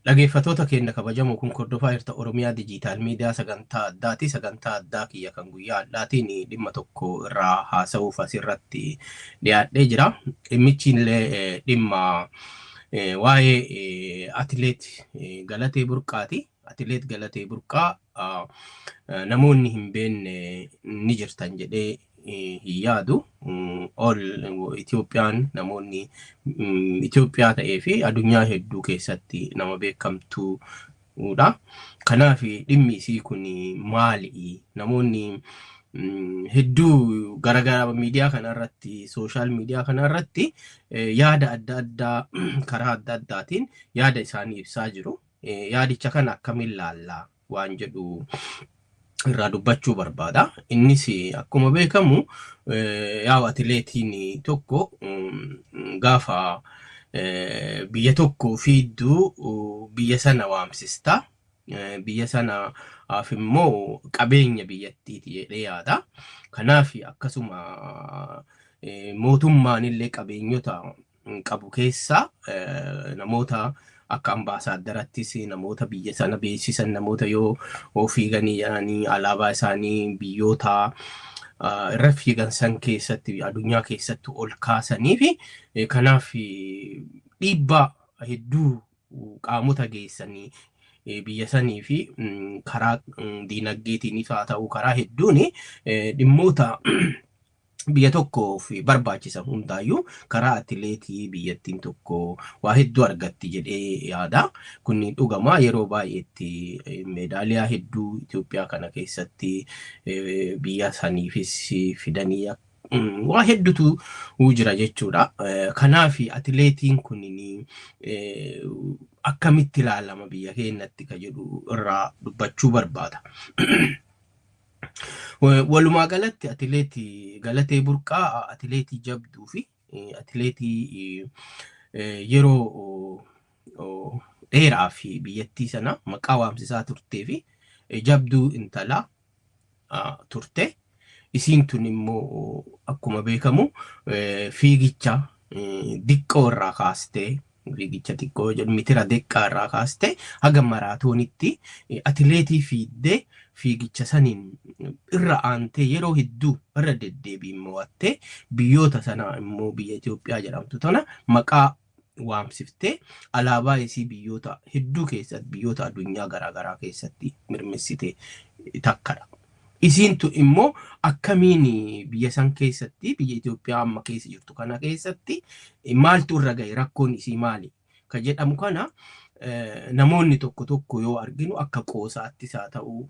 Dhageeffatoota keenya kabajamoo, kun hordofaa jirta Oromiyaa Dijiitaal Miidiyaa sagantaa addaati. Sagantaa addaa kiyya kan guyyaa addaatiin dhimma tokko irraa haasa'uuf asirratti dhiyaadhee jira. Dhimmichi illee dhimma waa'ee atileet Galatee Burqaati. Atileet Galatee Burqaa namoonni hin beekne ni jirtan jedhee hin yaadu. Ol Itoophiyaan namoonni Itoophiyaa ta'ee fi addunyaa hedduu keessatti nama beekamtuudha. Kanaaf dhimmi isii kun maali? Namoonni hedduu garaagaraa miidiyaa kanarratti, social media kanarratti yaada adda addaa karaa adda addaatiin yaada isaanii ibsaa jiru. Yaadicha kana akkamiin laallaa waan jedhu irraa dubbachuu barbaada. Innis akkuma beekamu yaa'u atileetiin tokko gaafa biyya tokko fiidduu biyya sana waamsista. Biyya sanaaf immoo qabeenya biyyattiiti jedhee yaada. Kanaaf akkasuma mootummaan illee qabeenyota qabu keessaa namoota akka ambaasaadarattis, namoota biyya sana beeksisan, namoota yoo fiiganii jedhanii alaabaa isaanii biyyoota irra fiigan san keessatti, addunyaa keessatti ol kaasanii fi kanaaf dhiibbaa hedduu qaamota geessanii biyya sanii fi karaa diinagdeetiinis haa ta'u, karaa hedduun dhimmoota biyya tokkoof barbaachisan hundaayyuu karaa atileetii biyyattiin tokko waa hedduu argatti jedhee yaada. Kun dhugamaa, yeroo baay'eetti meedaaliyaa hedduu Itoophiyaa kana keessatti biyya saniifis fidanii waa hedduutu jira jechuudha. Kanaaf atileetiin kun akkamitti ilaalama biyya keenyatti ka jedhu irraa dubbachuu barbaada. Walumaa galatti atileetii Galatee Burqaa atileetii jabduu fi atileetii yeroo dheeraa fi biyyattii sana maqaa waamsisaa turtee fi jabduu intalaa turte. Isiin tun immoo akkuma beekamu fiigicha diqqoo irraa kaastee, fiigicha xiqqoo jedhu, mitira xiqqaa irraa kaastee haga maraatoonitti atileetii fiiddee, fiigicha saniin irra aantee yeroo hedduu irra deddeebiin mo'attee, biyyoota sana immoo biyya Itoophiyaa jedhamtu tana maqaa waamsiftee, alaabaa isii biyyoota hedduu keessatti, biyyoota addunyaa garaagaraa keessatti mirmissite takkadha. Isiintu immoo akkamiin biyya san keessatti, biyya Itoophiyaa amma keessa jirtu kana keessatti maaltu irra gahe, rakkoon isii maali ka jedhamu kana namoonni tokko tokko yoo arginu akka qoosaattis haa ta'u,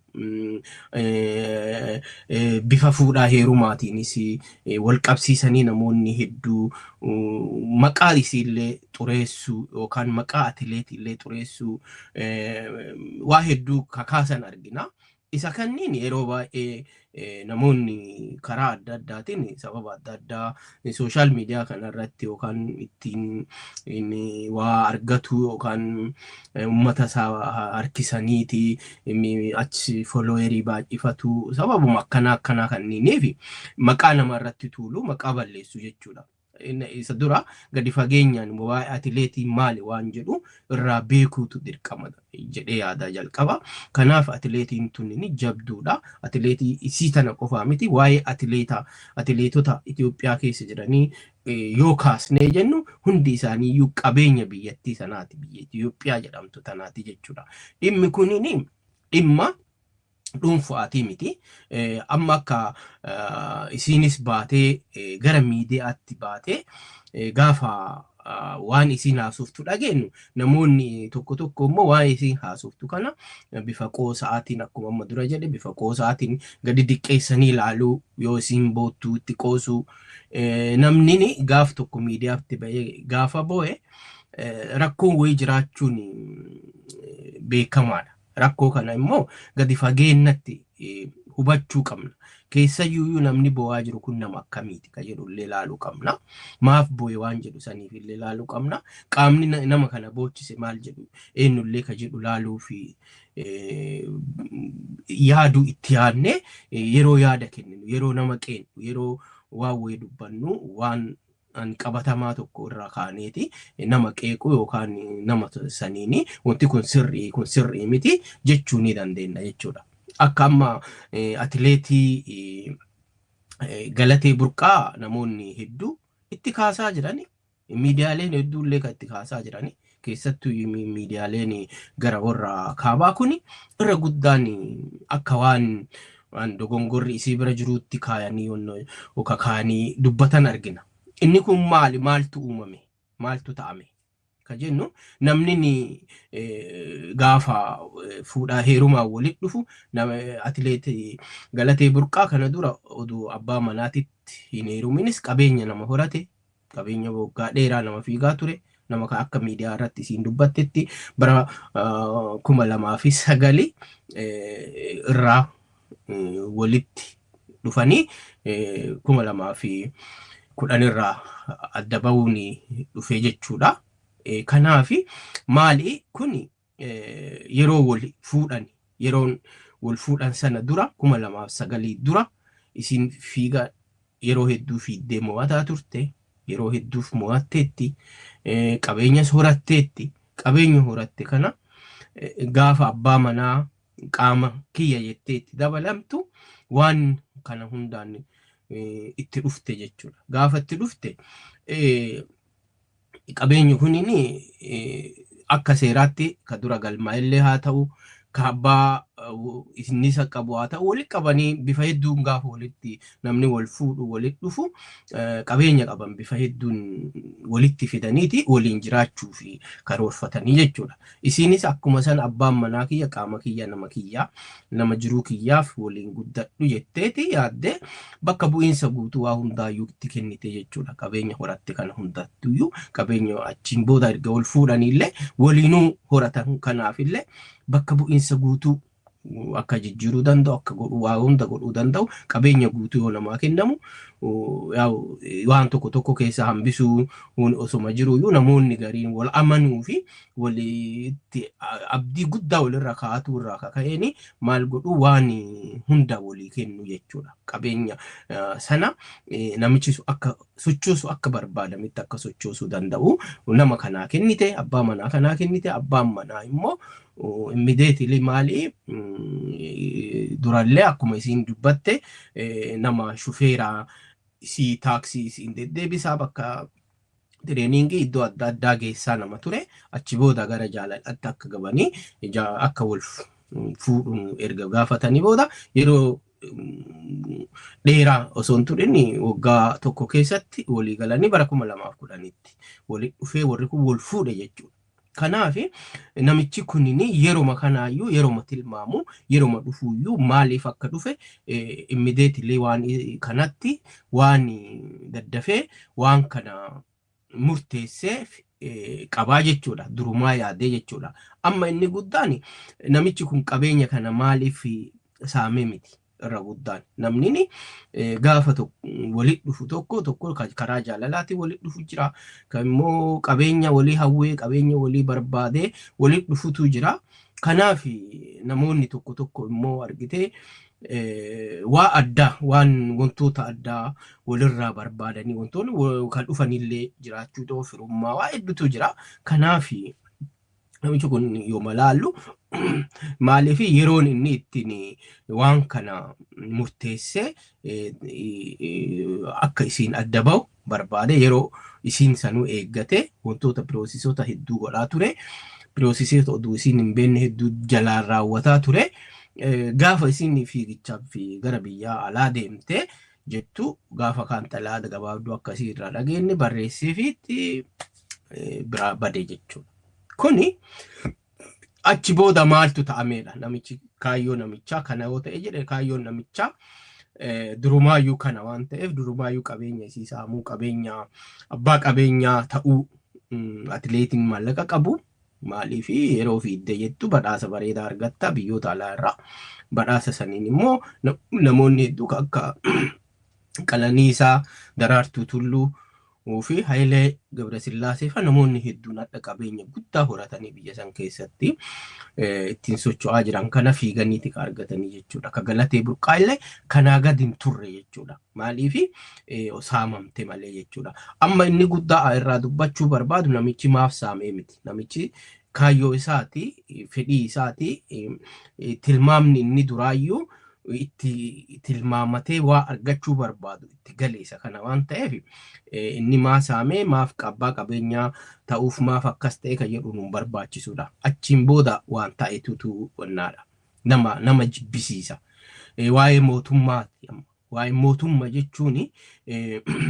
bifa fuudhaa heerumaatiinis wal qabsiisanii namoonni hedduu maqaa isiillee xureessuu yookaan maqaa atileetiillee xureessuu waa hedduu kakaasan argina. Isa kanneen yeroo baay'ee namoonni karaa adda addaatiin sababa adda addaa social media kanarratti yookaan ittiin waa argatu yookaan uummata isaa harkisaniiti achi followerii baay'ifatu, sababuma akkanaa akkanaa kanneeniif maqaa namarratti tuulu, maqaa balleessu jechuudha. Isa dura gadi fageenyaan waa'ee atileetii maali waan jedhu irraa beekuutu dirqama jedhee yaada jalqaba. Kanaaf atileetiin tun jabduudha. Atileetii isii tana qofaa miti, waa'ee atileetota Itoophiyaa keessa jiranii yoo kaasnee jennu hundi isaaniiyyuu qabeenya biyyattii sanaati, biyya Itoophiyaa jedhamtu tanaati jechuudha. Dhimmi kunini dhimma dhuunfaatii miti. Amma akka isiinis baatee gara miidiyaatti baatee gaafa waan isiin haasoftu dhageenyu, namoonni tokko tokko immoo waan isiin haasoftu kana bifa qoosaatiin, akkuma amma dura jedhe, bifa qoosaatiin gadi diqqeessanii ilaaluu, yoo isiin boottuu itti qoosuu, namni gaaf tokko miidiyaatti bahee gaafa boo'e rakkoon wayii jiraachuun beekamaadha. Rakkoo kana immoo gadi fageennatti hubachuu qabna. Keessayyuu namni bo'aa jiru kun nama akkamiiti ka jedhu illee ilaaluu qabna. Maaf bo'e waan jedhu saniif illee ilaaluu qabna. Qaamni nama kana boochise maal jedhu, eenyullee ka jedhu ilaaluu fi yaaduu itti yaadnee yeroo yaada kenninu, yeroo nama qeennu, yeroo waan wayii dubbannu waan Qabatamaa tokko irraa kaaneeti nama qeequu yookaan nama saniini wanti kun sirrii, kun sirrii miti jechuu ni dandeenya jechuudha. Akka amma atileetii Galatee Burqaa namoonni hedduu itti kaasaa jirani. Miidiyaaleen hedduullee kan itti kaasaa jirani. Keessattuu miidiyaaleen gara warra kaabaa kuni irra guddaan akka waan dogongorri isii bira jiruutti kaayanii yookaan kaayanii dubbatan argina. Inni kun maali? Maaltu uumame? Maaltu ta'ame? Ka jennu, namni ni gaafa fuudhaa heerumaan walitti dhufu, nama atileetii Galatee Burqaa kana dura oduu abbaa manaatitti hin heeruminis qabeenya nama horate, qabeenya waggaa dheeraa nama fiigaa ture, nama akka miidiyaa irratti isiin dubbattetti bara 2009 irraa walitti dhufanii 2010 irraa adda bahuun dhufee jechuudha. Kanaaf maali kun, yeroo wal fuudhan, yeroon wal fuudhan sana dura, 2009 dura, isin fiiga yeroo hedduu fiiddee mo'ataa turte, yeroo hedduuf mo'atteetti, qabeenyas horatteetti. Qabeenya horatte kana gaafa abbaa manaa qaama kiyya jettee itti dabalamtu waan kana hundaan itti dhufte jechuudha. Gaafa itti dhufte qabeenyi kunin akka seeraatti ka dura galmaa'ellee haa ta'u, ka abbaa innisa qabu haa ta'u, walitti qabanii bifa hedduun gaafa walitti namni wal fuudhu walitti dhufu qabeenya qaban bifa hedduun walitti fidaniiti waliin jiraachuu fi karoorfatanii jechuudha. Isiinis akkuma san abbaan manaa kiyya, qaama kiyya, nama kiyya, nama jiruu kiyyaaf waliin guddadhu jetteeti yaaddee bakka bu'iinsa guutuu waa hundaayyuu itti kennite jechuudha. Qabeenya horatte kana hundattuyyuu, qabeenya achiin booda erga wal fuudhaniillee waliinuu horatan kanaafillee bakka bu'iinsa guutuu akka jijjiiruu danda'u, akka godhu, waa hunda godhuu danda'u. Qabeenya guutuu yoo namaa kennamu waan tokko tokko keessa hambisuu osoma jiruyyuu namoonni gariin wal amanuu fi walitti abdii guddaa walirra kaa'atuu irraa kaka'een maal godhu, waan hunda walii kennu jechuudha. Qabeenya sana namichi akka sochoosu, akka barbaadametti akka sochoosuu danda'u nama kanaa kennite, abbaa manaa kanaa kennite. Abbaan manaa immoo immediately maali, durallee akkuma isiin dubbatte nama shufeeraa isii taaksii isiin deddeebisaa bakka training iddoo adda addaa geessaa nama ture. Achi booda gara jaalalaatti akka gabanii akka wal fuudhuun erga gaafatanii booda yeroo dheeraa osoo hin turin waggaa tokko keessatti walii galanii bara 2010tti walitti dhufee warri kun wal fuudhe jechuudha. Kanaaf namichi kunin yeroma kanaayyuu, yeroma tilmaamu, yeroma dhufuuyyuu maaliif akka dhufe immediately waan kanatti waan daddafee waan kana murteessee qabaa jechuudha. Durumaa yaadee jechuudha. Amma inni guddaan namichi kun qabeenya kana maaliif saamee miti irra guddaan. Namni gaafa walitti dhufu tokko tokko karaa jaalalaatiin walitti dhufu jira. Kan immoo qabeenya walii hawwee, qabeenya walii barbaadee walitti dhufutu jira. Kanaaf namoonni tokko tokko immoo argitee waa addaa, waan wantoota addaa walirraa barbaadanii wantoonni kan dhufanillee jiraachuu ta'u, firummaa waa hedduutu jira. Kanaaf namichi kun yoo malaallu maaliif yeroon inni ittiin waan kana murteessee akka isiin adda bahu barbaade, yeroo isiin sanuu eeggate wantoota processoota hedduu godhaa ture. Processoota oduu isiin hin beekne hedduu jalaan raawwataa ture. Gaafa isiin fiigichaaf gara biyyaa alaa deemte jettu, gaafa kaan xalayaa gabaabduu akkasii irraa dhageenye barreessee fi itti biraa bade jechuudha. Kuni achi booda maaltu ta'ameedha? Namichi kaayyoo namichaa kana yoo ta'e jedhe, kaayyoon namichaa durumaayyuu kana waan ta'eef, durumaayyuu qabeenya isii saamuu, qabeenya abbaa qabeenyaa ta'uu, atileetiin maallaqa qabu maaliif yeroo fiiddee jettu badhaasa bareedaa argatta biyyoota alaa irraa. Badhaasa saniin immoo namoonni hedduu akka Qananiisaa, Daraartuu Tulluu fi Hayilee Gabrasillaasee fa namoonni hedduun hadha qabeenya guddaa horatanii biyya san keessatti ittiin socho'aa jiran kana fiiganiiti ka argatanii jechuudha. Ka Galatee Burqaa illee kanaa gadi hin turre jechuudha. Maaliif saamamte malee jechuudha. Amma inni guddaa irraa dubbachuu barbaadu namichi maaf saamee miti. Namichi kaayyoo isaati, fedhii isaati, tilmaamni inni duraayyuu itti tilmaamatee waa argachuu barbaadu itti gale isa kana waan ta'eef, inni maa saamee, maaf abbaa qabeenyaa ta'uuf, maaf akkas ta'e kan jedhu nu barbaachisudha. Achiin booda waan ta'etutu wannaadha. Nama jibbisiisa. Waa'ee mootummaati amma. Waa'ee mootummaa jechuun,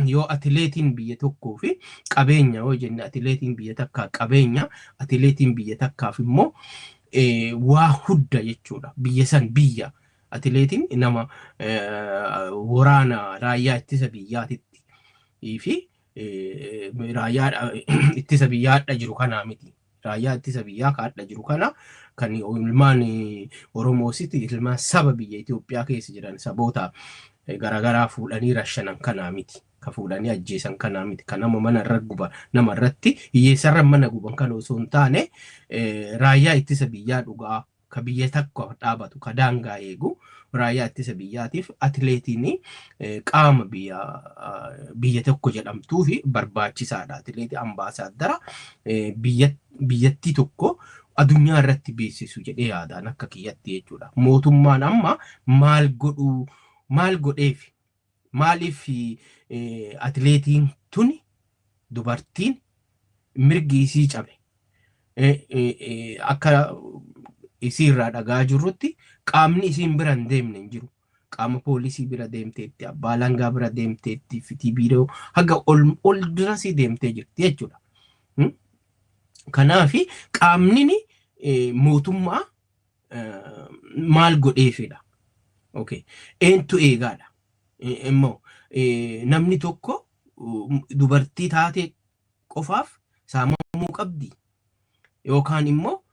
yoo atileetiin biyya tokkoo fi qabeenya yoo jenne, atileetiin biyya takkaa qabeenya, atileetiin biyya takkaaf immoo waa hudda jechuudha. Biyya san biyya atileetiin nama waraana raayyaa ittisa biyyaatitti fi raayyaa ittisa biyyaadha jiru kanaa miti. Raayyaa ittisa biyyaa kaadha jiru kana kan ilmaan Oromoositti, ilmaan saba biyya Itoophiyaa keessa jiran saboota garaagaraa fuudhanii rashanan kanaa miti. Ka fuudhanii ajjeesan kanaa miti. Kan nama mana irra guban, nama irratti hiyyeessarra mana guban kana osoo hin taane, raayyaa ittisa biyyaa dhugaa ka biyya tokko dhaabatu, ka daangaa eegu, raayyaa ittisa biyyaatiif atileetiin qaama biyya tokko jedhamtuu fi barbaachisaadha. Atileetii ambaasaaddara biyyattii tokko addunyaa irratti beeksisu jedhee yaadaan akka kiyyatti jechuudha. Mootummaan amma maal godhuu, maal godheef, maaliif atileetiin tuni, dubartiin mirgi isii cabe, akka isii irraa dhagaa jirrutti qaamni isiin bira hin deemne hin jiru. Qaama poolisii bira deemteetti, abbaa alangaa bira deemteetti, fitii biiroo haga ol ol dirasii deemtee jirti jechuudha. Kanaaf qaamni mootummaa maal godheefidha? Okay. Eentu eegaadha? Immoo namni tokko dubartii taate qofaaf saamamuu qabdi? Yookaan immoo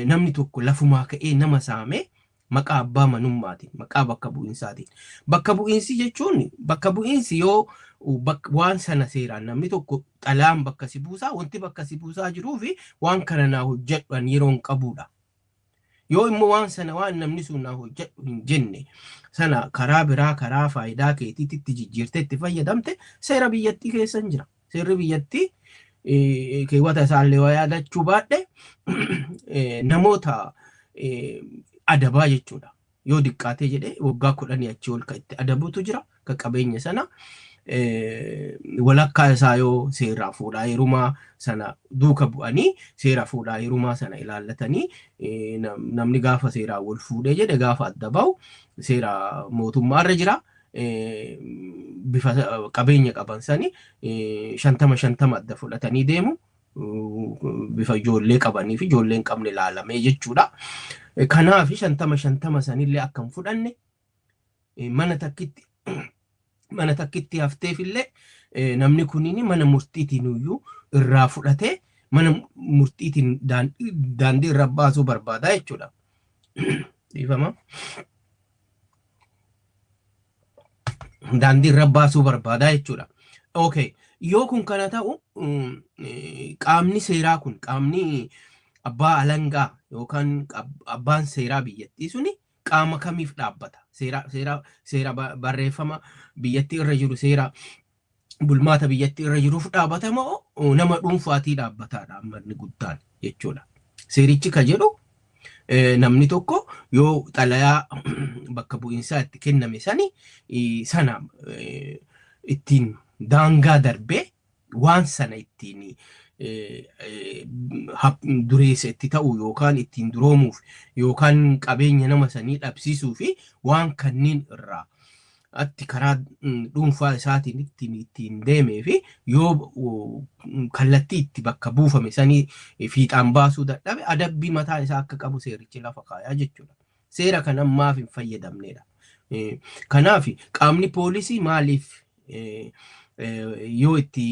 namni tokko lafumaa ka'ee nama saamee maqaa abbaa manummaatiin, maqaa bakka bu'iinsaatiin. Bakka bu'iinsi jechuun, bakka bu'iinsi yoo waan sana seeraan namni tokko xalayaan bakka si buusaa, wanti bakka si buusaa jiruu fi waan kana naa hojjedhu an yeroo hin qabudha. Yoo immoo waan sana, waan namni sun naa hojjedhu hin jenne sana, karaa biraa, karaa faayidaa keetiitti itti jijjiirtee itti fayyadamte, seera biyyattii keessa hin jira. Seerri biyyattii keewwata isaallee waa yaadachuu baadhe namoota adabaa jechuudha. Yoo diqqaatee jedhee waggaa 10 achii ol kan itti adabutu jira. Kan qabeenya sana walakkaa isaa yoo seeraa fuudhaa heerumaa sana duuka bu'anii, seera fuudhaa heerumaa sana ilaallatanii, namni gaafa seeraa wal fuudhee jedhe gaafa adda bahu seera mootummaarra jira. Bifa qabeenya qaban sani 50 50 adda fudhatanii deemu. Bifa ijoollee qabanii fi ijoollee hin qabne ilaalamee jechuudha. Kanaaf 50 50 sanillee akka hin fudhanne, mana takkitti hafteefillee namni kunniin mana murtiitiin iyyuu irraa fudhatee mana murtiitiin daandii irra baasuu barbaada jechuudha. Dhiifama. Daandii irra baasuu barbaada jechuudha. Okay. Yoo kun kana ta'u, qaamni seeraa kun, qaamni abbaa alangaa yookaan abbaan seeraa biyyattii suni qaama kamiif dhaabbata? Seera barreeffama biyyattii irra jiru, seera bulmaata biyyattii irra jiruuf dhaabbata moo nama dhuunfaatii dhaabbataadha amma inni guddaan jechuudha. Seerichi ka jedhu namni tokko yoo xalayaa bakka bu'iinsaa itti kenname sani sana ittiin daangaa darbee waan sana ittiin dureessa itti ta'u yookaan ittiin duroomuuf yookaan qabeenya nama sanii dhabsiisuu fi waan kanneen irraa atti karaa dhuunfaa isaatiin ittiin deemee fi yoo kallattii itti bakka buufame sanii fiixaan baasuu dadhabe, adabbii mataa isaa akka qabu seerichi lafa kaayaa jechuudha. Seera kana maaf hin fayyadamnedha. Kanaaf qaamni poolisii maaliif yoo itti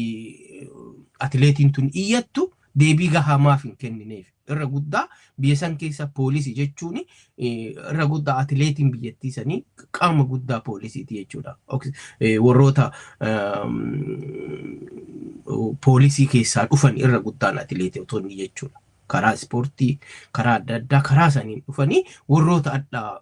atileetiin tun iyyattu deebii gahaa maaf hin kennineef? Irra guddaa biyya san keessa poolisii jechuun, irra guddaa atileetiin biyyattii sanii qaama guddaa poolisiiti jechuudha. Warroota poolisii keessaa dhufan irra guddaan atileetotonni jechuudha. Karaa ispoortii, karaa adda addaa, karaa saniin dhufanii warroota adda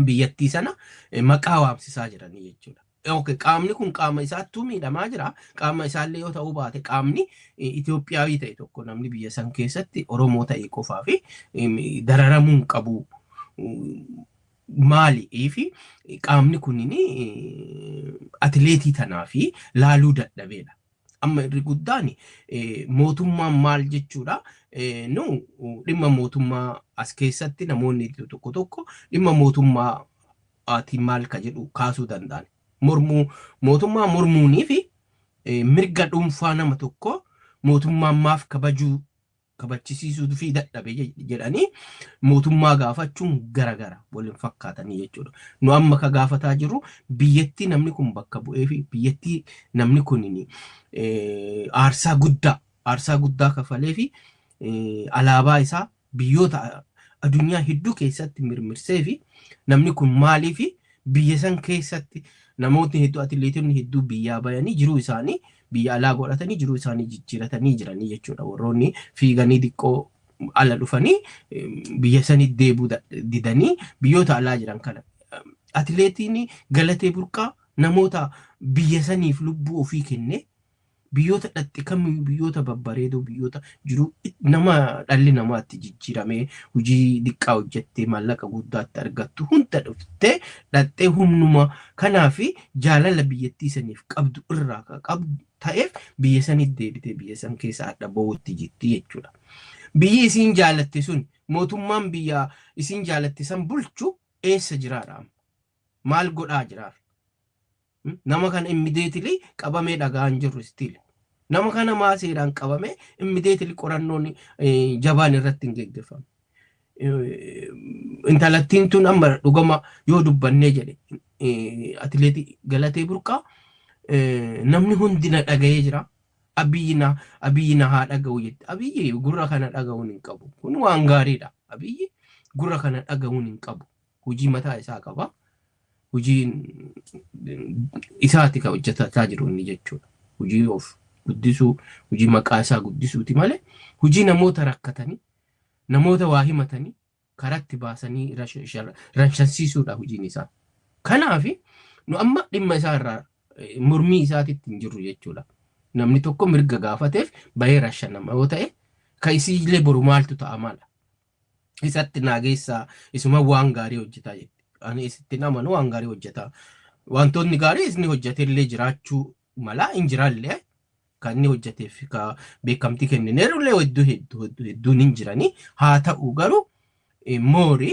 biyyattii sana maqaa waamsisaa jiranii jechuudha. Okay, qaamni kun qaama isaattuu miidhamaa jira. Qaama isaallee yoo ta'uu baate qaamni Itoophiyaawii ta'e tokko namni biyya san keessatti Oromoo ta'e qofaa fi dararamuu hin qabu. Maalii fi qaamni kunniin atileetii tanaa fi laaluu dadhabeedha. Amma irri guddaan mootummaan maal jechuudha? Nu dhimma mootummaa as keessatti namoonni tokko tokko dhimma mootummaatiin maal ka jedhu kaasuu danda'an. Mormuu mootummaa mormuunii fi mirga dhuunfaa nama tokko mootummaan maaf kabajuu kabachisiisuu fi dadhabe jedhanii mootummaa gaafachuun garagara waliin fakkaatanii jechuudha. Nu amma ka gaafataa jirru biyyattii namni kun bakka bu'ee fi biyyattii namni kun aarsaa guddaa kafalee fi alaabaa isaa biyyoota addunyaa hedduu keessatti mirmirsee fi namni kun maalii fi biyya san keessatti namootni hedduu, atileetonni hedduu biyyaa bayanii jiruu isaanii biyya alaa godhatanii jiruu isaanii jijjiiratanii jiranii jechuudha. Warroonni fiiganii xiqqoo ala dhufanii biyya sanitti deebuu didanii biyyoota alaa jiran kana. Atileetiin Galatee Burqaa namoota biyya saniif lubbuu ofii kenne, biyyoota dhaxxe kamiyyuu, biyyoota babbareedoo, biyyoota jiru nama dhalli namaatti jijjiiramee hojii xiqqaa hojjettee maallaqa guddaatti argattu hunda dhuftee dhaxxee humnuma kanaa fi jaalala biyyattii saniif qabdu irraa ka qabdu ta'eef biyya sanitti deebitee biyya san keessa hadha ba'uutti jirti jechuudha. Biyyi isiin jaalatte sun, mootummaan biyya isiin jaalatte san bulchu eessa jiraadha? Maal godhaa jiraaf? Nama kana immediately qabamee dhagaa hin jirru still. Nama kana maa seeraan qabamee immediately qorannoon jabaan irratti hin geggeeffamu? Intalattiin tun amma dhugama yoo dubbannee jedhe, atileetii Galatee Burqaa namni hundi na dhaga'ee jira. Abiyyi na haa dhaga'u jette. Abiyyi gurra kana dhaga'uun hin qabu. Kun waan gaariidha. Abiyyi gurra kana dhaga'uun hin qabu. Hojii mataa isaa qaba. Hojii isaati kan hojjetataa jiru inni jechuudha. Hojii of guddisuu, hojii maqaa isaa guddisuuti malee hojii namoota rakkatanii, namoota waa himatanii karatti baasanii ranshansiisuudha hojiin isaa. Kanaaf nu amma dhimma isaa irraa mormii isaatitti hin jirru jechuudha. Namni tokko mirga gaafateef bahee rashanama yoo ta'e, kan isiillee boru maaltu ta'a maala? Isatti naageessaa isuma waan gaarii hojjetaa jetti. Ani isitti amanu, waan gaarii hojjetaa. Wantoonni gaarii inni hojjetellee jiraachuu mala, hin jirallee, kan inni hojjeteef ka beekamtii kennineerullee hedduu hedduu hedduun hin jiranii. Haa ta'u garuu moori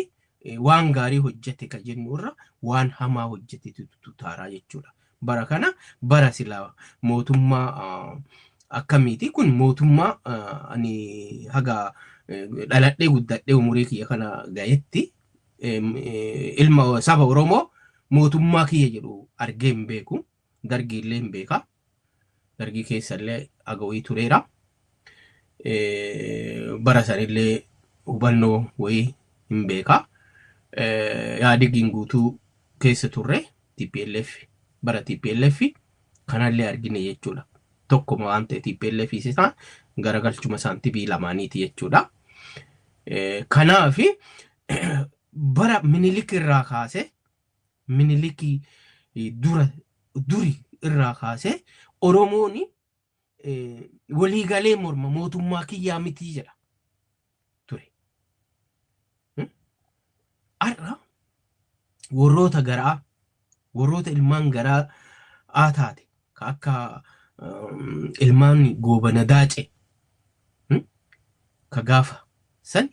waan gaarii hojjete ka jennu irra waan hamaa hojjetetu taaraa jechuudha. Bara kana bara silaa mootummaa akkamiiti kun? Mootummaa ani haga dhaladhee guddadhee umurii kiyya kana gahetti ilma saba Oromoo mootummaa kiyya jedhu argee hin beeku. Dargii illee hin beeka. Dargii keessa illee agawii tureera. Bara sanillee hubannoo wayii hin beeka. Yaadigiin guutuu keessa turre TPLF, bara TPLF kanallee argine jechuudha. Tokkuma waan ta'e TPLF isaan garagalchuma saantibii lamaaniiti jechuudha. Kanaaf bara Minilik irraa kaasee, Minilikii dura duri irraa kaasee Oromoon waliigalee morma, mootummaa kiyyaa mitii jedha ture. Har'a warroota garaa, warroota ilmaan garaa taate ka akka ilmaan Goobana Daace ka gaafa san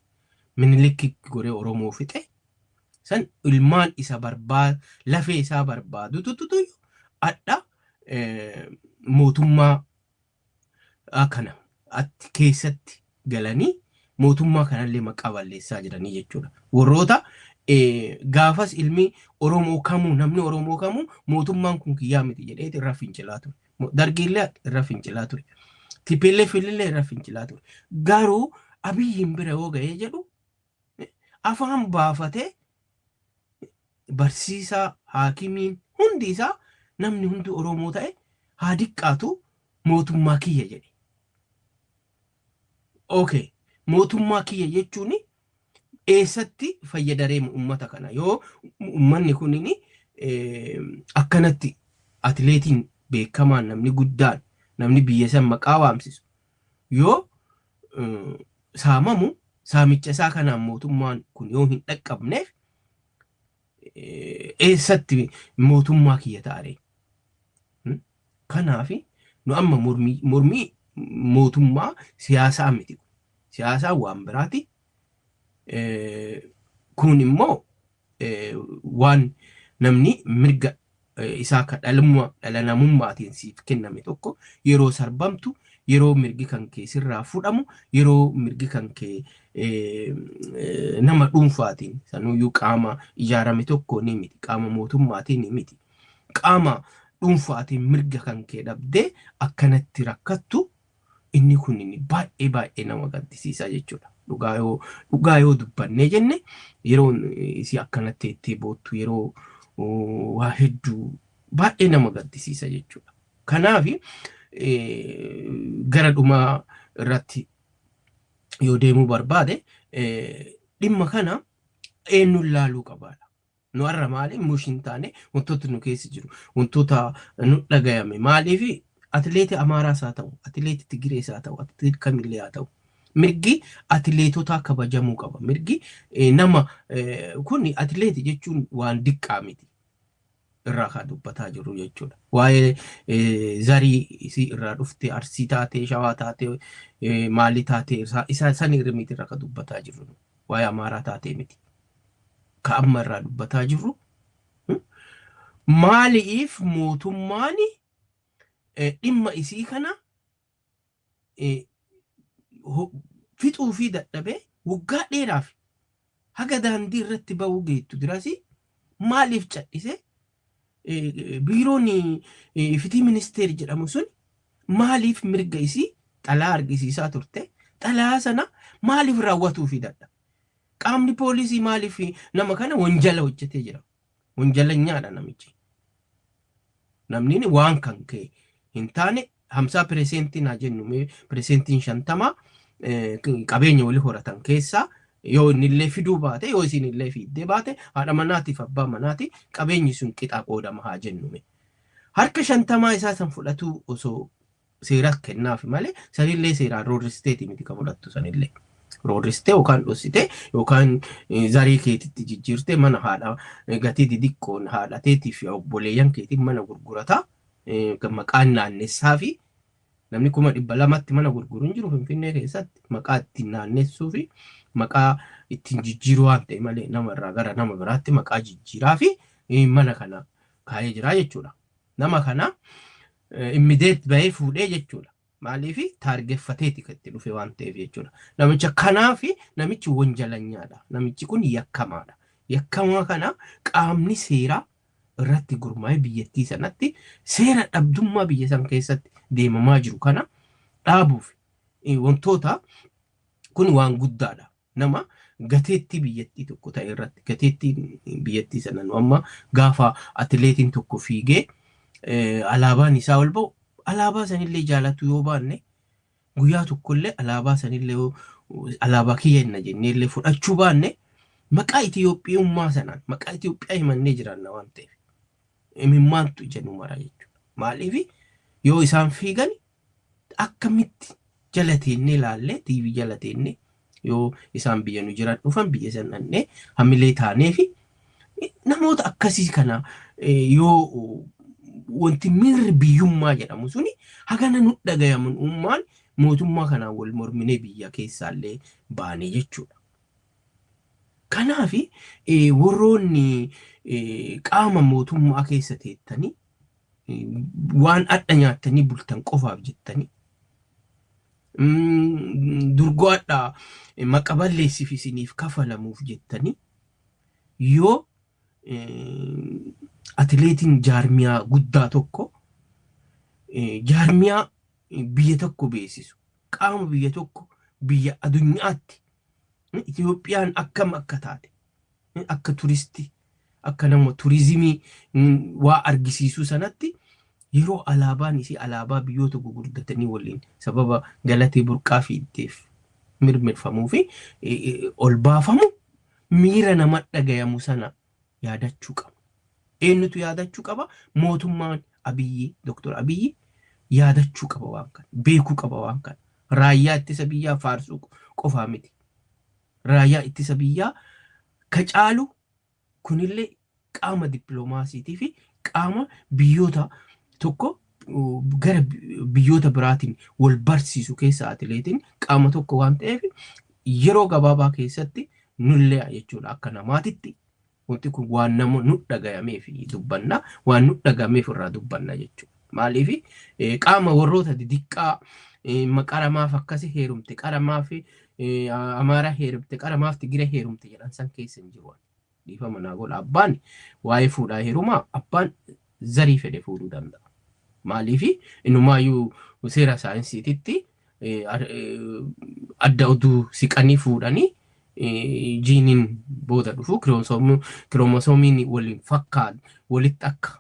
Minilikki goree Oromoo fixe san, ilmaan isa barbaad lafee isaa barbaadutu adha mootummaa kana atti keessatti galanii mootummaa kanallee maqaa balleessaa jiranii jechuudha. Warroota gaafas ilmi Oromoo kamuu, namni Oromoo kamuu mootummaan kun kiyyaa miti jedheeti irra fincilaa ture. Dargiillee irra fincilaa ture. TPLF illee irra fincilaa ture. Garuu Abiyyiin bira yoo ga'ee jedhu afaan baafatee barsiisaa, haakimiin hundi isaa, namni hundi Oromoo ta'e haa diqqaatu. Mootummaa kiyya jedhe. Okay, mootummaa kiyya jechuun eessatti fayyadaree uummata kana, yoo uummanni kunini akkanatti atileetiin beekamaan, namni guddaan, namni biyya san maqaa waamsisu yoo saamamu, saamicha isaa kanaan mootummaan kun yoo hin dhaqqabneef, eessatti mootummaa kiyya ta'are? Kanaaf nu amma mormii mootummaa siyaasaa miti. Siyaasaa waan biraati. Kun immoo waan namni mirga isaa ka dhala namummaatiin siif kenname tokko yeroo sarbamtu, yeroo mirgi kan kee sirraa fudhamu, yeroo mirgi kan kee nama dhuunfaatiin, sanuyyuu qaama ijaarame tokko ni miti, qaama mootummaatiin ni miti, qaama dhuunfaatiin mirga kan kee dhabdee akkanatti rakkattu, inni kun inni baay'ee baay'ee nama gaddisiisa jechuudha. Dhugaa yoo dubbannee jenne, yeroo isii akkanatti itti boottu, yeroo waa hedduu baay'ee nama gaddisiisa jechuudha. Kanaaf gara dhumaa irratti yoo deemuu barbaade, dhimma kana eenyuun laaluu qabaadha. Nu har'a maali mushin taane, wantoota nu keessa jiru, wantoota nu dhagayame, maaliif atileetii Amaaraas haa ta'u, atileetii Tigirees haa ta'u, atileetii kamillee haa ta'u, mirgi atileetotaa kabajamuu qaba. Mirgi nama kun, atileetii jechuun waan diqqaa miti irraa kan dubbataa jirru jechuudha. Waa'ee zarii isii irraa dhufte, Arsii taatee, Shawaa taatee, maalii taatee, isa san irra miti irraa kan dubbataa jirru. Waa'ee Amaaraa taatee miti. Ka amma irraa dubbataa jirru, maaliif mootummaan dhimma isii kana fixuu fi dadhabee waggaa dheeraaf haga daandii irratti bahuu geettu dirasi maaliif cadhise? Biiroon fitii ministeer jedhamu sun maaliif mirga isii xalaa argisiisaa turte, xalaa sana maaliif raawwatuu fi dadhabe? Qaamni poolisii maaliif nama kana wanjala hojjetee jira? Wanjalanyaadha namichi. Namni waan kan ka'e hin taane 50% haa jennu, piresentiin 50 qabeenya walii horatan keessaa yoo innillee fiduu baate, yoo isin illee fiddee baate, haadha manaatiif abbaa manaati, qabeenyi sun qixa qoodama haa jennu. Harka 50 isaa san fudhatu osoo seera kennaaf malee, sanillee seeraan roorristeeti miti ka fudhattu sanillee. Roorristee yookaan dhossitee yookaan zarii keetitti jijjiirtee, mana haadha gatii didiqqoon haadhateetii fi obboleeyyan keetiin mana gurgurataa, maqaan naannessaa fi namni 200,000tti mana gurguru hin jiru Finfinnee keessatti, maqaa ittiin naannessuu fi maqaa ittiin jijjiiruu waan ta'e malee, nama irraa gara nama biraatti maqaa jijjiiraa fi mana kana kaa'ee jira jechuudha. Nama kana immediate bahee fuudhee jechuudha. Maaliif? Taargeffateeti kan itti dhufe waan ta'eef jechuudha. Namicha kanaaf namichi wanjalanyaadha. Namichi kun yakkamaadha. Yakkamaa kana qaamni seeraa irratti gurmaa'ee biyyattii sanatti seera dhabdummaa biyya san keessatti deemamaa jiru kana dhaabuuf wantoota kun waan guddaadha. Nama gateettii biyyattii tokko ta'e irratti, gateettii biyyattii sana, nu amma gaafa atileetiin tokko fiigee alaabaan isaa ol ba'u, alaabaa sanillee jaalatu yoo baanne, guyyaa tokkollee alaabaa sanillee alaabaa kiyya hinna jennee illee fudhachuu baanne, maqaa Itiyoophiyummaa sanaan maqaa Itiyoophiyaa himannee jiraanna waan ta'eef imimmaantu ija nu mara jechuudha. Maaliif? Yoo isaan fiigan akkamitti jala teennee ilaallee, TV jala teennee, yoo isaan biyya nu jiran dhufan biyya san dhannee hamilee taanee fi namoota akkasii kana, yoo wanti miirri biyyummaa jedhamu suni hagana nu dhagayamun, ummaan mootummaa kanaan wal morminee biyya keessaallee baane jechuudha. Kanaaf warroonni qaama mootummaa keessa teettanii waan adda nyaattanii bultan qofaaf jettanii, durgoo adda maqa balleessiif isiniif kafalamuuf jettanii, yoo atileetiin jaarmiyaa guddaa tokko, jaarmiyaa biyya tokko beeksisu, qaama biyya tokko biyya addunyaatti Itoophiyaan akkam akka taate, akka turistii, akka nama turizimii waa argisiisuu sanatti Yeroo alaabaan isii alaabaa biyyoota gugurdatanii waliin sababa Galatee Burqaa fiiddeef mirmirfamuu fi ol baafamu, miira nama dhagayamu sana yaadachuu qaba. Eenyutu yaadachuu qaba? Mootummaan Abiyyi, Dr. Abiyyi yaadachuu qaba waan kana. Beekuu qaba waan kana. Raayyaa ittisa biyyaa faarsuu qofaa miti. Raayyaa ittisa biyyaa ka caalu kunillee qaama dippiloomaasiitii fi qaama biyyoota tokko gara biyyoota biraatiin wal barsiisu keessa atileetiin qaama tokko waan ta'eef, yeroo gabaabaa keessatti nullee jechuudha, akka namaatitti wanti kun waan nama nu dhagayameef dubbanna, waan nu dhagayameef irraa dubbanna jechuudha. Maaliif qaama warroota didiqqaa qaramaaf akkasi heerumte, qaramaaf Amaara heerumte, qaramaaf Tigire heerumte jedhan san keessa hin jiru. Dhiifama naa godha, abbaan waa'ee fuudhaa heerumaa abbaan zarii fedhe fuudhuu danda'a. Maaliif inumaayyuu seera saayinsiititti adda oduu siqanii fuudhanii jiiniin booda dhufu kiromosoomiin waliin fakkaan walitti akka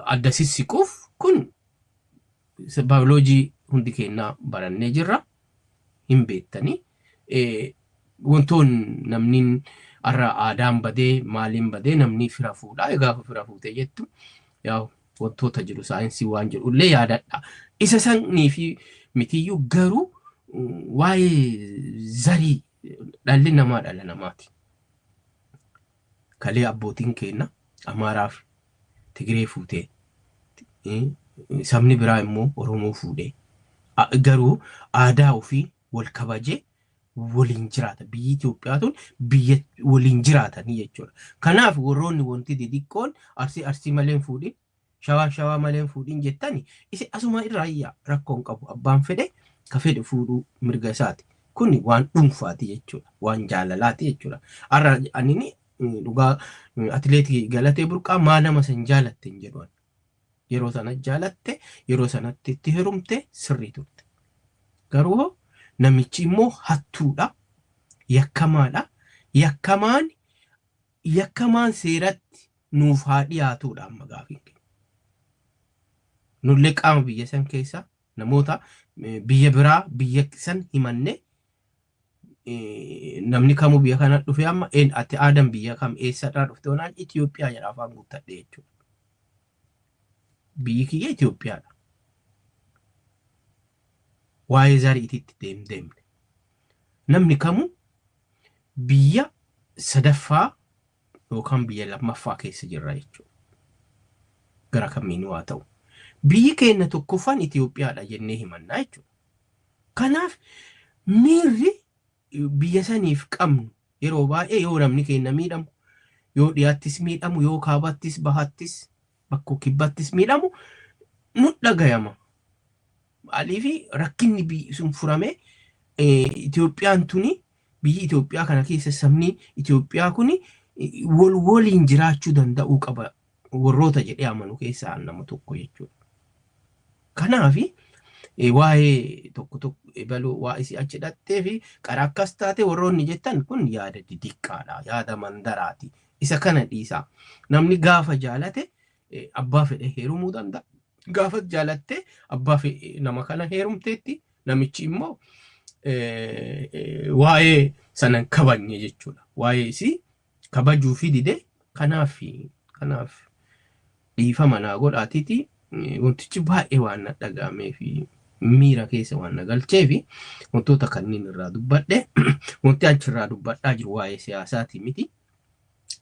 adda sissiquuf, kun baayoloojii hundi keenyaa barannee jirra, hin beektanii. Wantoon namni har'a aadaan badee, maaliin badee, namni fira fuudhaa, gaafa fira fuutee jettu yaa wantoota jiru saayinsii waan jedhu illee yaadadha. Isa sanii fi mitiyyuu, garuu waa'ee zarii dhalli namaa dhala namaati. Kalee abbootiin keenya Amaaraaf Tigiree fuutee, sabni biraa immoo Oromoo fuudhee, garuu aadaa ofii wal kabajee waliin jiraata. Biyyi Itoophiyaa tun biyya waliin jiraatanii jechuudha. Kanaaf warroonni wanti xixiqqoon Arsii Arsii malee hin fuudhin, Shawaa Shawaa malee hin fuudhin jettani isi asuma irraa iyyaa, rakkoon qabu. Abbaan fedhe ka fedhe fuudhuu mirga isaati. Kuni waan dhuunfaati jechuudha. Waan jaalalaati jechuudha. Har'a anini dhugaa atileetii Galatee Burqaa maa nama san jaalatte hin jedhu. Yeroo sana jaalatte, yeroo sanatti itti heerumte, sirrii turte. Garuu namichi immoo hattuudha. Yakkamaadha. Yakkamaan yakkamaan seeratti nuuf haa dhiyaatudha amma gaafiin keenya. Nullee qaama biyya san keessa namoota biyya biraa biyya san himanne, namni kamuu biyya kana dhufe amma ati aadaan biyya kam eessadhaa dhufte onaan Itoophiyaa jedha afaan guuttadhe jechuudha. Biyyi kiyya Itoophiyaadha. Waa'ee zariitiitti deemne. Namni kamuu biyya sadaffaa yookaan biyya lammaffaa keessa jirra jechuudha. Gara kamiinuu haa ta'u. Biyyi keenya tokkoffaan Itoophiyaadha jennee himannaa jechuudha. Kanaaf miirri biyya saniif qabnu yeroo baay'ee yoo namni keenya miidhamu, yoo dhiyaattis miidhamu, yoo kaabattis, bahattis, bakkoo kibbattis miidhamu nu dhagayama. Maaliif rakkinni biyyi sun furame, Itoophiyaan tuni, biyyi Itoophiyaa kana keessa sabni Itoophiyaa kuni wal waliin jiraachuu danda'uu qaba warroota jedhee amanu keessaa nama tokko jechuudha. Kanaaf waa'ee tokko tokko ebaluu waa isii achi dhattee fi qara akkas taate warroonni jettan kun yaada didiqqaadha, yaada mandaraati. Isa kana dhiisaa. Namni gaafa jaalate abbaa fedhe heerumuu danda'a. Gaafa jaalatte abbaa fedhe nama kana heerumteetti, namichi immoo waa'ee sana hin kabajne jechuudha. Waa'ee isii kabajuu fi dide. Kanaaf dhiifama naa godhaatiiti, wantichi baay'ee waan na dhaga'amee fi miira keessa waan na galchee fi wantoota kanneen irraa dubbadhe. Wanti achirraa dubbadhaa jiru waa'ee siyaasaati miti.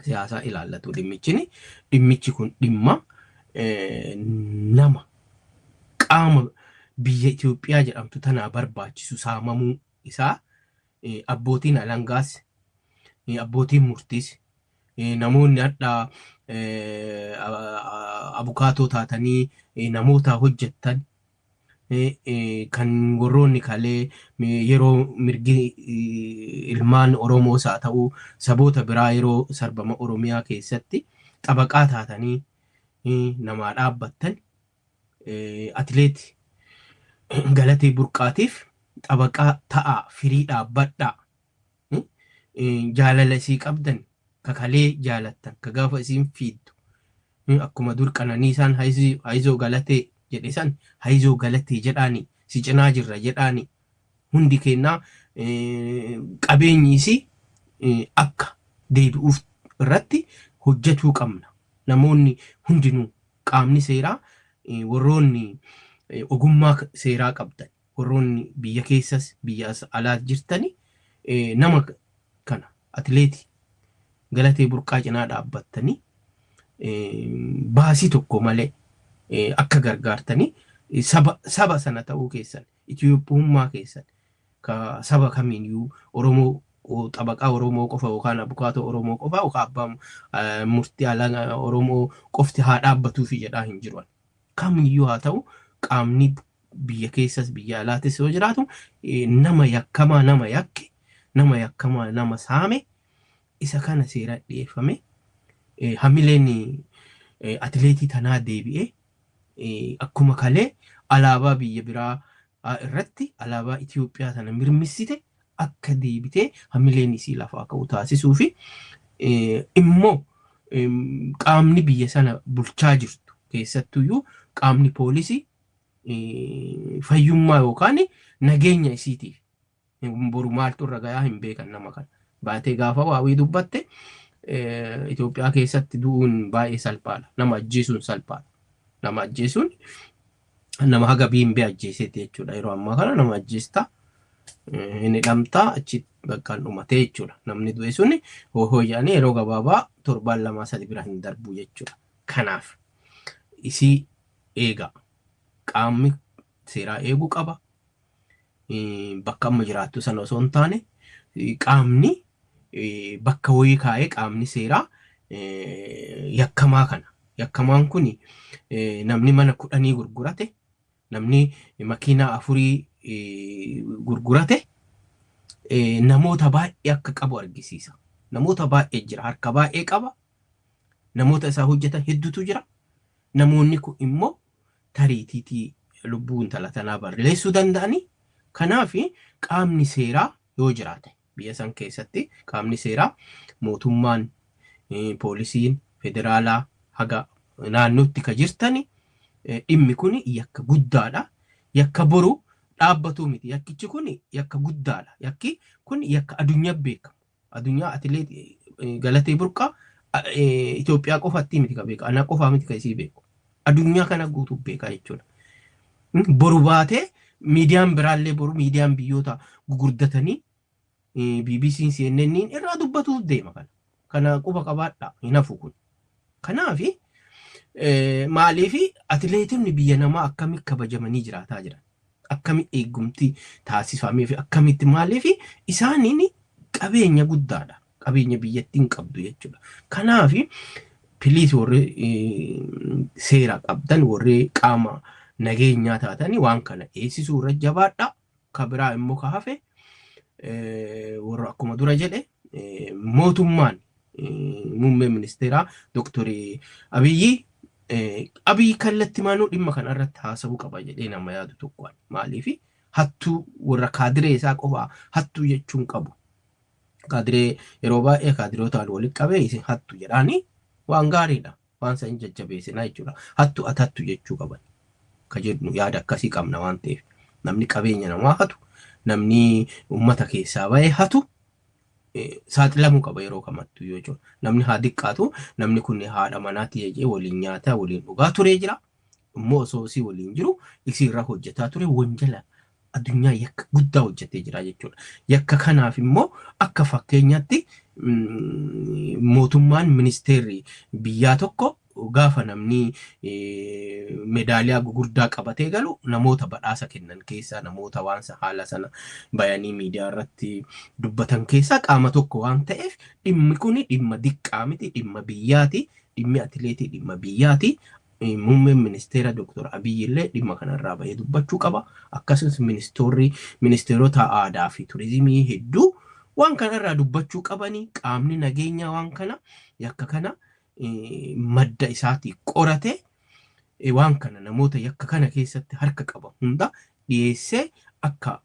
Siyaasaa ilaallatu dhimmichini. Dhimmichi kun dhimma nama qaama biyya Itoophiyaa jedhamtu tanaa barbaachisu saamamuu isaa, abbootiin alangaas, abbootiin murtiis, namoonni hadhaa abukaatoo taatanii namoota hojjettan, kan warroonni kalee yeroo mirgi ilmaan Oromoos haa ta'u saboota biraa yeroo sarbama Oromiyaa keessatti xabaqaa taatanii namaa dhaabbattan, atileet Galatee Burqaatiif xabaqaa ta'aa, firii dhaabbadhaa. Jaalala isii qabdan, kakalee jaalattan, ka gaafa isiin fiiddu Akkuma dur Qananiisaan hayizoo galatee jedhe san, hayizoo galatee jedhaani, si cinaa jirra jedhaani. Hundi kennaa qabeenyi isii akka deebi'uuf irratti hojjetuu qabna. Namoonni hundinuu, qaamni seeraa, warroonni ogummaa seeraa qabdan, warroonni biyya keessas biyya alaa jirtani, nama kana atileetii Galatee Burqaa cinaa dhaabbattanii baasii tokko malee akka gargaartanii, saba sana ta'uu keessan, Itiyoophiyummaa keessan ka saba kamiiyyuu, Oromoo, xabaqaa Oromoo qofa yookaan abukaatoo Oromoo qofa yookaan abbaa murtii alaa Oromoo qofti haa dhaabbatuufi jedhaa hin jiru. Kamiyyuu haa ta'u, qaamni biyya keessas biyya alaatis yoo jiraatu, nama yakkamaa, nama yakke, nama yakkamaa, nama saame isa kana seera dhiyeeffame hamileen atileetii tanaa deebi'ee akkuma kalee alaabaa biyya biraa irratti alaabaa Itoophiyaa tana mirmissite akka deebitee hamileen isii lafaa ka'u taasisuu fi immoo qaamni biyya sana bulchaa jirtu, keessattuyyuu qaamni poolisii, fayyummaa yookaan nageenya isiitiif, boru maaltu irra gayaa hin beekan. Nama kana baatee gaafa waawii dubbatte Itoophiyaa keessatti du'uun baay'ee salphaadha. Nama ajjeesuun salphaadha. Nama ajjeesuun nama haga biimbee ajjeeseeti jechuudha. Yeroo ammaa kana nama ajjeestaa, hin hidhamtaa, achi bakkaan dhumatee jechuudha. Namni du'e suni hoo jedhanii yeroo gabaabaa torbaan 2, 3 bira hin darbu jechuudha. Kanaaf isii eegaa. Qaamni seeraa eeguu qaba. Bakka amma jiraattu sana osoo hin taane, qaamni bakka wayii kaa'ee, qaamni seeraa yakkamaa kana. Yakkamaan kun namni mana 10 gurgurate, namni makiinaa afurii gurgurate namoota baay'ee akka qabu argisiisa. Namoota baay'ee jira, harka baay'ee qaba. Namoota isaa hojjetan hedduutu jira. Namoonni kun immoo tariitiitii lubbuu intala tanaa balleessuu danda'anii. Kanaaf qaamni seeraa yoo jiraate biyya san keessatti, qaamni seeraa, mootummaan, poolisiin federaalaa haga naannootti ka jirtani, dhimmi kun yakka guddaadha. Yakka boru dhaabbatu miti. Yakkichi kun yakka guddaadha. Yakki kun yakka addunyaa beekamu. Addunyaa atileet Galatee Burqaa Itoophiyaa qofatti miti ka beeku. Ana qofaa miti ka isii beeku. Addunyaa kana guutuu beekaa jechuudha. Boru baatee miidiyaan biraallee, boru miidiyaan biyyoota gugurdatanii, BBC, CNN irraa dubbatuuf deema kana. Kana quba qabaadha, hin hafu kun. Kanaaf maaliif atileetonni biyya namaa akkamitti kabajamanii jiraataa jiran? Akkamitti eegumti taasifamee fi akkamitti, maaliif isaaniin qabeenya guddaadha. Qabeenya biyyattiin qabdu jechuudha. Kanaaf please, warri seera qabdan, warri qaama nageenyaa taatanii, waan kana eegsisuu irra jabaadha. Ka biraa immoo ka hafe, warra akkuma dura jedhe, mootummaan muummee ministeeraa Dooktarii Abiyyi Abiyyi kallattii maanuu dhimma kana irratti haasa'uu qaba jedhee nama yaadu tokko. Maaliif hattuu warra kaadiree isaa qofaa hattuu jechuun qabu. Kaadiree yeroo baay'ee kaadirotaan walitti qabee isin hattu jedhaanii waan gaariidha. Waan san jajjabeessinaa jechuudha. Hattu ati hattu jechuu qaban. Ka jedhu yaada akkasii qabna waan ta'eef. Namni qabeenya namaa hatu, namni uummata keessaa bahee hatu saaxilamuu qaba yeroo kamattu jechuudha. Namni haa diqqaatu, namni kun haadha manaatti jechee waliin nyaataa, waliin dhugaa turee jira. Immoo osoo isii waliin jiru isii irra hojjetaa ture, wanjala addunyaa yakka guddaa hojjetee jira jechuudha. Yakka kanaaf immoo akka fakkeenyaatti mootummaan, ministeerri biyyaa tokko gaafa namni meedaaliyaa gugurdaa qabatee galu namoota badhaasa kennan keessaa, namoota waan haala sana bayanii miidiyaa irratti dubbatan keessaa qaama tokko waan ta'eef, dhimmi kun dhimma diqqaa miti, dhimma biyyaati. Dhimmi atileetii dhimma biyyaati. Muummeen ministeera Dr. Abiyyi illee dhimma kanarraa bahee dubbachuu qaba. Akkasumas ministoorri, ministeerota aadaa fi turizimii hedduu waan kanarraa dubbachuu qabanii, qaamni nageenyaa waan kana, yakka kana madda isaatii qorate, waan kana namoota yakka kana keessatti harka qaban hunda dhiyeessee akka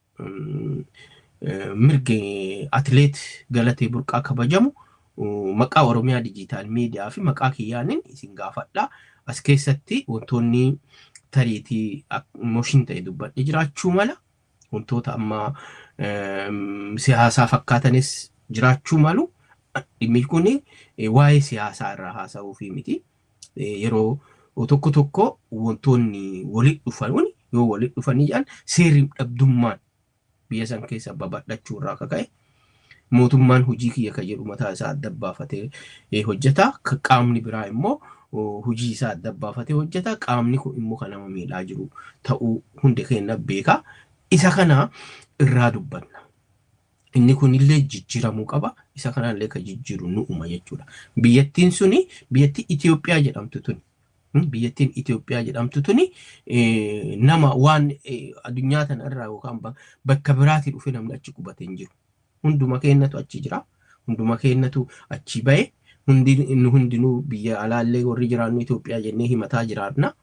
mirgi atileet Galatee Burqaa kabajamu Maqaa Oromiyaa Digital Media fi maqaa kiyyaaniin isin gaafadha. As keessatti wantoonni tariitii motion ta'e dubbadhe jiraachuu mala. Wantoota amma siyaasaa fakkaatanis jiraachuu malu. Dhimmi kun waa'ee siyaasaa irraa haasa'uu fi miti. Yeroo tokko tokko wantoonni walitti dhufan yoo walitti dhufanii jedhan, seerri dhabdummaan biyya san keessa babal'achuu irraa akka ka'e, mootummaan hojii kiyya kan jedhu mataa isaa adda baafatee hojjeta. Qaamni biraa immoo hojii isaa adda baafatee hojjeta. Qaamni kun immoo kan nama miidhaa jiru ta'uu hundi keenya beeka. Isa kana irraa dubbanna. Inni kunillee jijjiiramuu qaba. Isa kanallee kan jijjiiru nu'uma jechuudha. Biyyattiin suni, biyyattii Itoophiyaa jedhamtu tuni, biyyattiin Itoophiyaa jedhamtu tuni nama waan addunyaa tana irraa yookaan bakka biraatii dhufee namni achi qubate hin jiru. Hunduma keenyatu achi jira. Hunduma keenyatu achi bahe. Hundinuu biyya alaallee warri jiraannu Itoophiyaa jennee himataa jiraanna.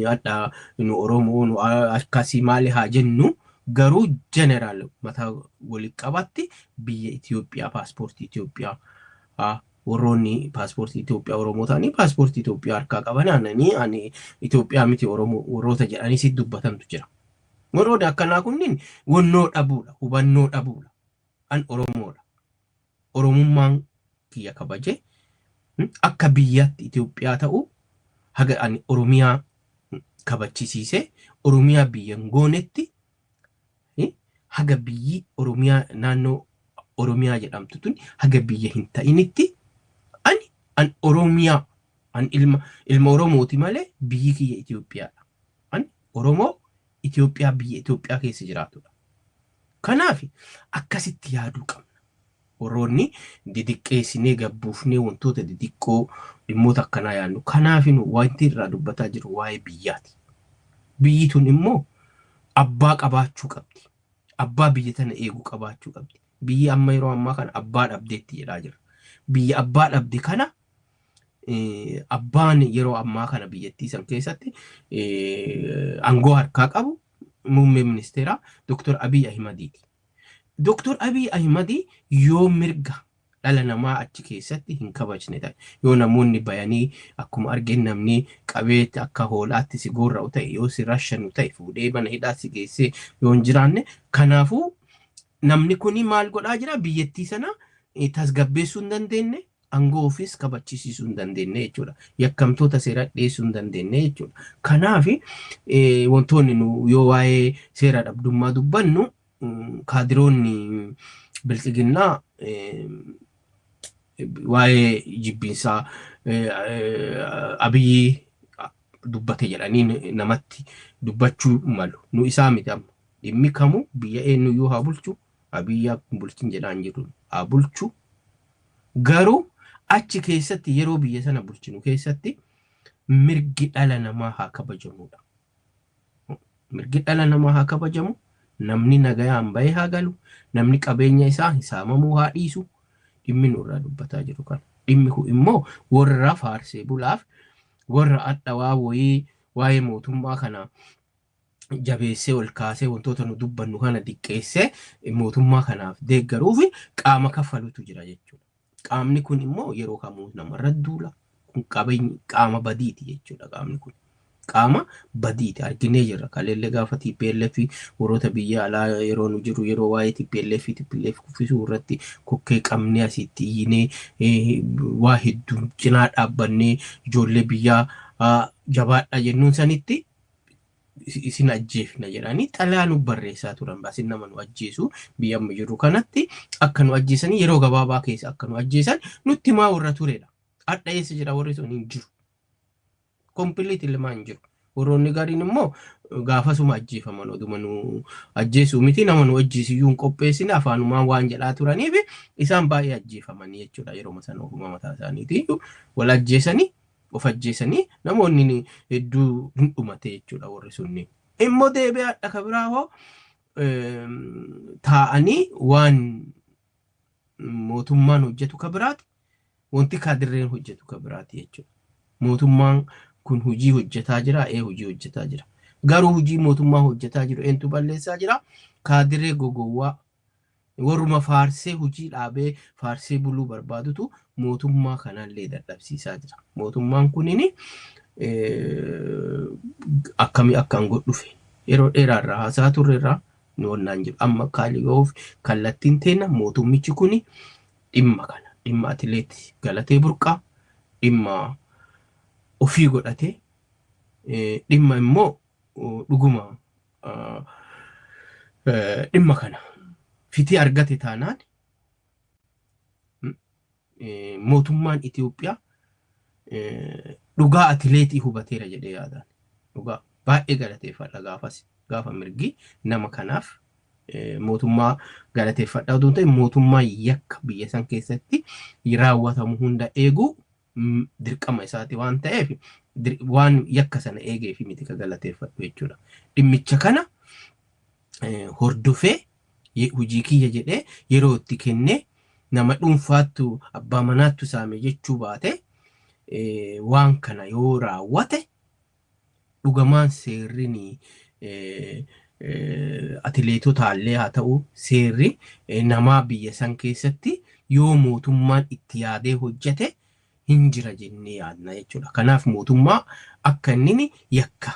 Hadha nu Oromoo nu akkasii maali haa jennu, garuu general mataa walitti qabatti biyya Itoophiyaa, paaspoortii Itoophiyaa, warroonni paaspoortii Itoophiyaa Oromoo ta'anii paaspoortii Itoophiyaa harkaa qaban, aananii ani Itoophiyaa miti Oromoo warroota jedhanii si dubbatantu jira. Warroonni akkanaa kunniin wannoo dhabuudha, hubannoo dhabuudha. An Oromoodha. Oromummaan kiyya kabaje akka biyyaatti Itoophiyaa ta'u haga ani Oromiyaa kabachisiisee Oromiyaa biyya hin goonetti, haga biyyi Oromiyaa, naannoo Oromiyaa jedhamtu tun haga biyya hin ta'initti, ani an Oromiyaa, an ilma Oromooti malee biyyi kiyya Itoophiyaadha. An Oromoo Itoophiyaa, biyya Itoophiyaa keessa jiraatudha. Kanaaf akkasitti yaaduu qabna. Warroonni didiqqeessinee gabbuufnee wantoota didiqqoo dhimmoota akkanaa yaadnu. Kanaaf wanti irraa dubbataa jiru waa'ee biyyaati. Biyyi tun immoo abbaa qabaachuu qabdi. Abbaa biyya tana eeguu qabaachuu qabdi. Biyyi amma yeroo ammaa kana abbaa dhabdeetti jedhaa jira. Biyya abbaa dhabde kana abbaan yeroo ammaa kana biyyattii san keessatti aangoo harkaa qabu muummee ministeeraa Dr. Abiy Ahimadiiti. Dr. Abiy Ahimadi yoo mirga dhala namaa achi keessatti hin kabajne ta'e, yoo namoonni bayanii akkuma argeen namni qabeetti akka hoolaatti si gorra'u ta'e, yoo si rashanu ta'e, fuudhee mana hidhaa si geessee yoo hin jiraanne, kanaafuu namni kuni maal godhaa jira? Biyyattii sana tasgabbeessuu hin dandeenye, aangoo ofiis kabachisiisuu hin dandeenye jechuudha. Yakkamtoota seera dhiyeessuu hin dandeenye jechuudha. Kanaaf wantoonni nu yoo waa'ee seera dhabdummaa dubbannu, kaadiroonni bilxiginnaa waa'ee jibbiinsaa Abiyyi dubbate jedhanii namatti dubbachuu malu. Nu isaa miti amma. Dhimmi kamuu biyya eenyuyyuu haa bulchu, Abiyyi bulchin jedhaan jiru haa bulchu. Garuu achi keessatti yeroo biyya sana bulchinu keessatti mirgi dhala namaa haa kabajamudha. Mirgi dhala namaa haa kabajamu. Namni nagayaan bahee haa galu. Namni qabeenya isaa saamamuu haa dhiisu. Dhimmi nurraa dubbataa jiru kana. Dhimmi kun immoo warra faarsee bulaaf, warra adhawaa wayii waa'ee mootummaa kana jabeessee ol kaasee wantoota nu dubbannu kana diqqeessee mootummaa kanaaf deeggaruuf qaama kaffalutu jira jechuudha. Qaamni kun immoo yeroo kamuu namarra duula. Kun qaama badiiti jechuudha qaamni kun. Qaama badiiti arginee jirra. Kaleellee gaafa TPLF warroota biyya alaa yeroo nu jiru, yeroo waa'ee TPLF TPLF kuffisuu irratti kokkee qabnee asitti iyyinee waa hedduu cinaa dhaabbannee ijoollee biyyaa jabaadha jennuun sanitti, isin ajjeefna jedhanii xalayaa nu barreessaa turan. Baasin nama nu ajjeesu biyya amma jirru kanatti akka nu ajjeesanii yeroo gabaabaa keessa akka nu ajjeesan nutti himaa warra turedha. Hadha eessa jira warri sun? Hin jiru. Completely ilmaa hin jiru. Warroonni gariin immoo gaafasuma ajjeefaman. Oduma nu ajjeesuu miti, nama nu ajjeesiyyuu hin qopheessine, afaanumaan waan jedhaa turaniif isaan baay'ee ajjeefamanii jechuudha. Yeroo sana ofuma mataa isaaniitii wal ajjeesanii, of ajjeesanii, namoonni hedduu hin dhumate jechuudha warri sunniin. Immoo deebi'ee hadha ka biraa hoo taa'anii waan mootummaan hojjetu ka biraati, wanti kaadirreen hojjetu ka biraati jechuudha. Mootummaan kun hojii hojjetaa jira, ee, hojii hojjetaa jira. Garuu hojii mootummaa hojjetaa jiru eentu balleessaa jira? Kaadiree gogowwaa Warruma faarsee hojii dhaabee faarsee buluu barbaadutu mootummaa kanallee dadhabsiisaa jira. Mootummaan kunin akkamii akka hin godhufe yeroo dheeraa irraa haasaa turre irraa nu wannaan jiru. Amma kaaliyoof kallattiin teenna mootummichi kuni dhimma kana, dhimma atileet Galatee Burqaa dhimma ofii godhatee, dhimma immoo dhuguma dhimma kana fitee argate taanaan, mootummaan Itoophiyaa dhugaa atileetii hubateera jedhee yaadaan. Dhugaa baay'ee galateeffadha gaafas, gaafa mirgi nama kanaaf mootummaa galateeffadha otoo hin ta'in, mootummaa yakka biyya san keessatti raawwatamu hunda eeguu dirqama isaati waan ta'eef, waan yakka sana eegeef miti ka galateeffadhu jechuudha. Dhimmicha kana hordofee hojii kiyya jedhee yeroo itti kennee, nama dhuunfaattu abbaa manaattu saame jechuu baate, waan kana yoo raawwate dhugamaan seerri atileetotaallee haa ta'u, seerri namaa biyya san keessatti yoo mootummaan itti yaadee hojjete hin jira jennee yaadna jechuudha. Kanaaf mootummaa akka inni yakka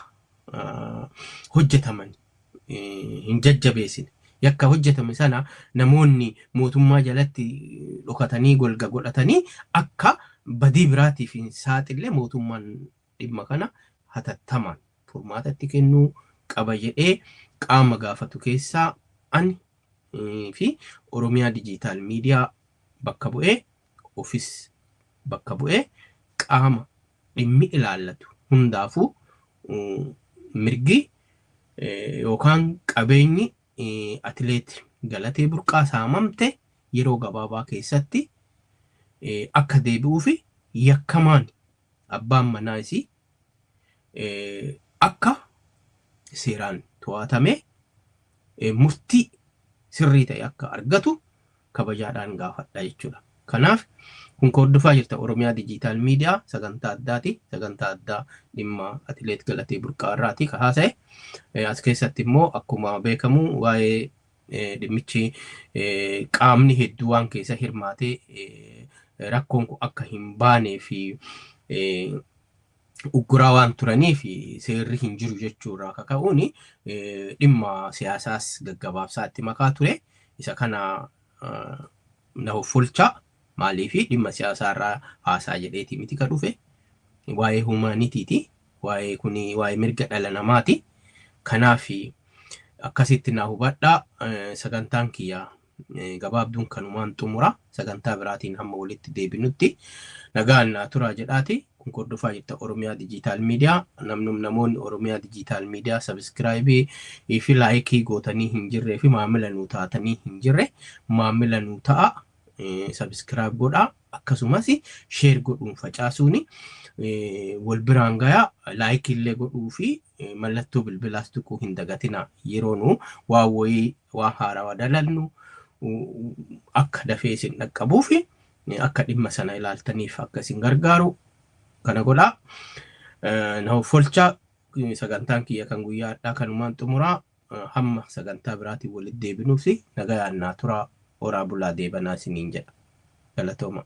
hojjetaman hin jajjabeessine. Yakka hojjetame sana namoonni mootummaa jalatti dhokatanii golga godhatanii akka badii biraatiif hin saaxille, mootummaan dhimma kana hatattamaan furmaata itti kennuu qaba jedhee qaama gaafatu keessaa ani fi Oromiyaa Digital Media bakka bu'ee, ofis bakka bu'ee, qaama dhimmi ilaallatu hundaafuu mirgi yookaan qabeenyi atileet Galatee Burqaa saamamte yeroo gabaabaa keessatti akka deebi'uu fi yakkamaan abbaan manaa isii akka seeraan to'atamee murtii sirrii ta'e akka argatu kabajaadhaan gaafadha jechuudha. Kanaaf kun hordofaa jirta Oromiyaa Digital Media sagantaa addaati. Sagantaa addaa dhimma atileet Galatee Burqaa irraati ka haasa'e. As keessatti immoo akkuma beekamu waa'ee dhimmichi qaamni hedduu waan keessa hirmaatee rakkoon kun akka hin baanee fi ugguraa waan turanii fi seerri hin jiru jechuurraa kaka'uun dhimma siyaasaas gaggabaabsaa itti makaa ture. Isa kana na hoffolchaa, maaliifi dhimma siyaasaa irraa haasaa jedheeti miti ka dhufe. Waa'ee humanityti, waa'ee kuni waa'ee mirga dhala namaati. Kanaaf akkasitti na hubadhaa. Sagantaan kiyya gabaabduun kanumaan xumura. Sagantaa biraatiin hamma walitti deebinutti nagaan naa turaa jedhaati. Kun hordofaa jirta Oromiyaa Digital Media. Namni namoonni Oromiyaa Digital Media subscribe fi like gootanii hin jirree fi maamila nuu taatanii hin jirre, maamila nuu ta'a, subscribe godhaa, akkasumas share godhuun facaasuuni wal biraan gayaa, like illee godhuu fi mallattoo bilbilaas tuquu hin dagatina. Yeroo nu waan wayii, waan haarawaa dalalnu akka dafee isin dhaqqabuu fi akka dhimma sana ilaaltaniif akka isin gargaaru kana godhaa. Na hoffolchaa, sagantaan kiyya kan guyyaa har'aa kanumaan xumuraa. Hamma sagantaa biraatiin walitti deebinuuf nagayaan naa turaa, horaa bulaa, deebanaa isiniin jedha. Galatooma.